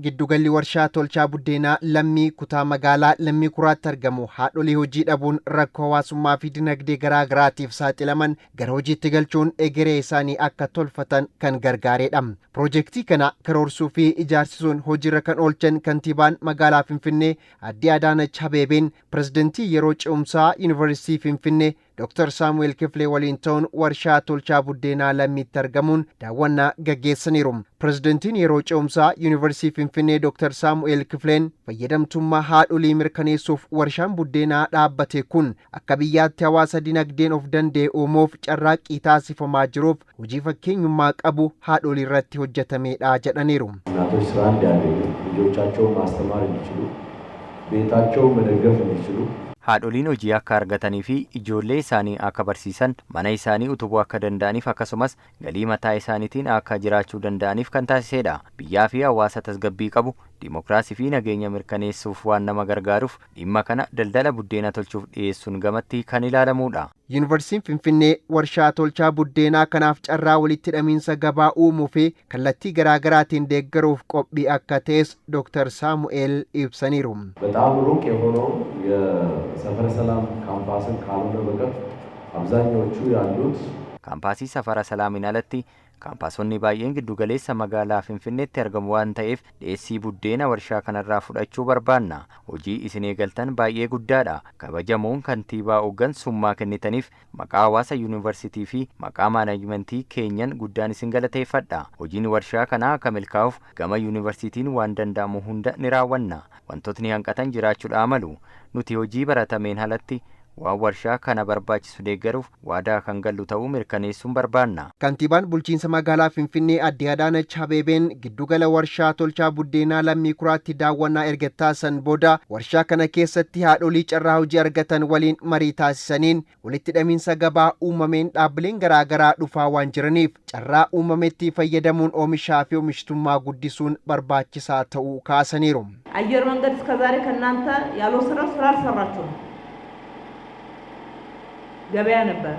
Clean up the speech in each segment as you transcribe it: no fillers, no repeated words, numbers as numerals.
Giddugalli warshaa tolchaa buddeenaa Lammii kutaa magaalaa Lammii Kuraatti argamu haadholii hojii dhabuun rakkoo hawaasummaa fi dinagdee garaa garaatiif saaxilaman gara hojiitti galchuun egeree isaanii akka tolfatan kan gargaaredha. Piroojeektii kana karoorsuu fi ijaarsisuun hojiirra kan oolchan kantiibaan magaalaa Finfinnee Aadde Adaanach Abeebeen pirezidantii yeroo ce'umsaa Yuunivarsiitii Finfinnee Dr. Saamu'eel Kifilee waliin ta'uun warshaa tolchaa buddeenaa Lammiitti argamuun daawwannaa gaggeessaniiru. Pirezidantiin yeroo ce'umsaa Yuunivarsiitii Finfinnee Dr. Saamu'eel Kifileen fayyadamtummaa haadholii mirkaneessuuf warshaan buddeenaa dhaabbate kun akka biyyaatti hawaasa dinagdeen of danda'e uumuuf carraaqqii taasifamaa jiruuf hojii fakkeenyummaa qabu haadholii irratti hojjetamedha jedhaniiru. እናቶች ስራ እንዲያገኙ፣ ልጆቻቸውን ማስተማር እንዲችሉ፣ ቤታቸውን መደገፍ እንዲችሉ Haadholiin hojii akka argatanii fi ijoollee isaanii akka barsiisan, mana isaanii utubuu akka danda'aniif, akkasumas galii mataa isaaniitiin akka jiraachuu danda'aniif kan taasisedha. Biyyaa fi hawaasa tasgabbii qabu, dimokiraasii fi nageenya mirkaneessuuf waan nama gargaaruuf dhimma kana daldala buddeena tolchuuf dhiyeessuun gamatti kan ilaalamudha. Yuunivarsiitiin Finfinnee warshaa tolchaa buddeenaa kanaaf carraa walitti hidhamiinsa gabaa uumuu fi kallattii garaa garaatiin deeggaruuf qophii akka ta'es Dr. Saamu'eel ibsaniiru. በጣም ሩቅ የሆነውን የሰፈረ ሰላም ካምፓስን ካልሆነ በቀር አብዛኛዎቹ ያሉት Kaampaasii Safara Salaamiin alatti kaampaasonni baay'een giddugaleessa magaalaa Finfinneetti argamu waan ta'eef dhiyeessii buddeena warshaa kanarraa fudhachuu barbaanna. Hojii isin eegaltan baay'ee guddaadha. Kabajamoon kantiibaa, hooggansummaa kennitaniif maqaa hawaasa yuunivarsiitii fi maqaa maanaajmentii keenyan guddaan isin galateeffadha. Hojiin warshaa kanaa akka milkaa'uuf gama yuunivarsiitiin waan danda'amu hunda ni raawwanna. Wantootni hanqatan jiraachuudhaa malu. Nuti hojii baratameen alatti waan warshaa kana barbaachisu deeggaruuf waadaa kan gallu ta'uu mirkaneessuun barbaanna. Kantiibaan bulchiinsa magaalaa Finfinnee Aadde Adaanach Abeebeen giddugala warshaa tolchaa buddeenaa Lammii Kuraatti daawwannaa erga taasisan booda warshaa kana keessatti haadholii carraa hojii argatan waliin marii taasisaniin, walitti hidhamiinsa gabaa uumameen dhaabbileen garaagaraa dhufaa waan jiraniif carraa uumametti fayyadamuun oomishaa fi oomishtummaa guddisuun barbaachisaa ta'uu kaasaniiru. አየር መንገድ እስከ ዛሬ ከእናንተ ያልወሰደው ስራ አልሰራችሁም። ገበያ ነበር።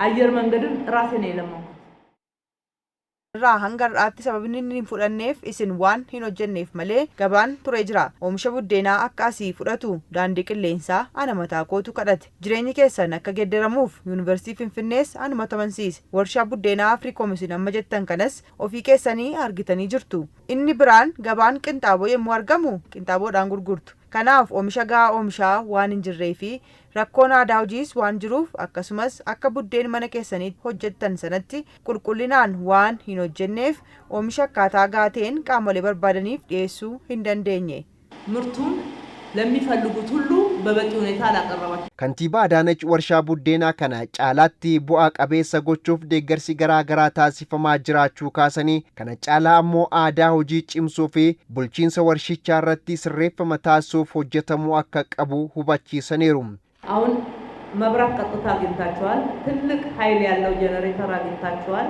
አየር መንገድን ራሴ ነው የለመንኩት። Irraa hanga har'aatti sababni inni hin fudhanneef isin waan hin hojjenneef malee gabaan turee jira. Oomisha buddeenaa akka asii fudhatu daandii qilleensaa ana mataa kootu kadhate. Jireenyi keessan akka geeddaramuuf Yuunivarsiitii Finfinnees anumatu amansiise. Warshaa buddeenaa Afriikoom isin amma jettan kanas ofii keessanii argitanii jirtu. Inni biraan gabaan qinxaaboo yommuu argamu qinxaaboodhaan gurgurtu. Kanaaf oomisha gahaa oomishaa waan hin jirree fi rakkoon aadaa hojiis waan jiruuf, akkasumas akka buddeen mana keessaniitti hojjettan sanatti qulqullinaan waan hin hojjenneef oomisha akkaataa gaateen qaamolee barbaadaniif dhiyeessuu hin dandeenye. ምርቱን ለሚፈልጉት ሁሉ በበቂ ሁኔታ አላቀረባችሁም። Kantiibaa Adaanach warshaa buddeenaa kana caalaatti bu'aa qabeessa gochuuf deeggarsi garaa garaa taasifamaa jiraachuu kaasanii, kana caalaa ammoo aadaa hojii cimsuu fi bulchiinsa warshichaa irratti sirreeffama taasisuuf hojjetamuu akka qabu hubachiisaniiru. አሁን መብራት ቀጥታ አግኝታችኋል። ትልቅ ኃይል ያለው ጄኔሬተር አግኝታችኋል።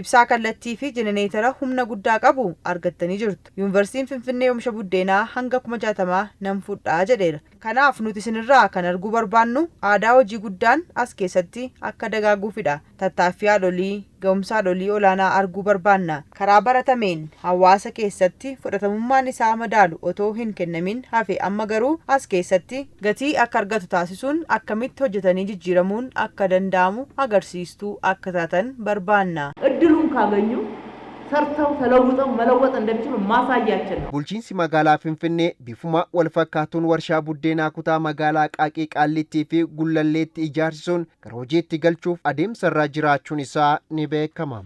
Ibsaa kallattii fi jenereetara humna guddaa qabu argattanii jirtu. Yuunivarsiitiin Finfinnee oomisha buddeenaa hanga 60,000 nan fudhaa jedheera. Kanaaf nuti isinirraa kan arguu barbaannu aadaa hojii guddaan as keessatti akka dagaaguufidha. Tattaaffii haadholii, ga'umsa haadholii olaanaa arguu barbaanna. Karaa baratameen hawaasa keessatti fudhatamummaan isaa madaalu otoo hin kennamin hafe, amma garuu as keessatti gatii akka argatu taasisuun akkamitti hojjetanii jijjiiramuun akka danda'amu agarsiistuu akka taatan barbaanna. እድሉን ካገኙ ሰርተው ተለውጠው መለወጥ እንደሚችሉ ማሳያችን ነው። Bulchiinsi magaalaa Finfinnee bifuma wal fakkaatuun warshaa buddeenaa kutaa magaalaa Aqaaqii Qaallittii fi Gullalleetti ijaarsisuun gara hojiitti galchuuf adeemsa irra jiraachuun isaa ni beekama.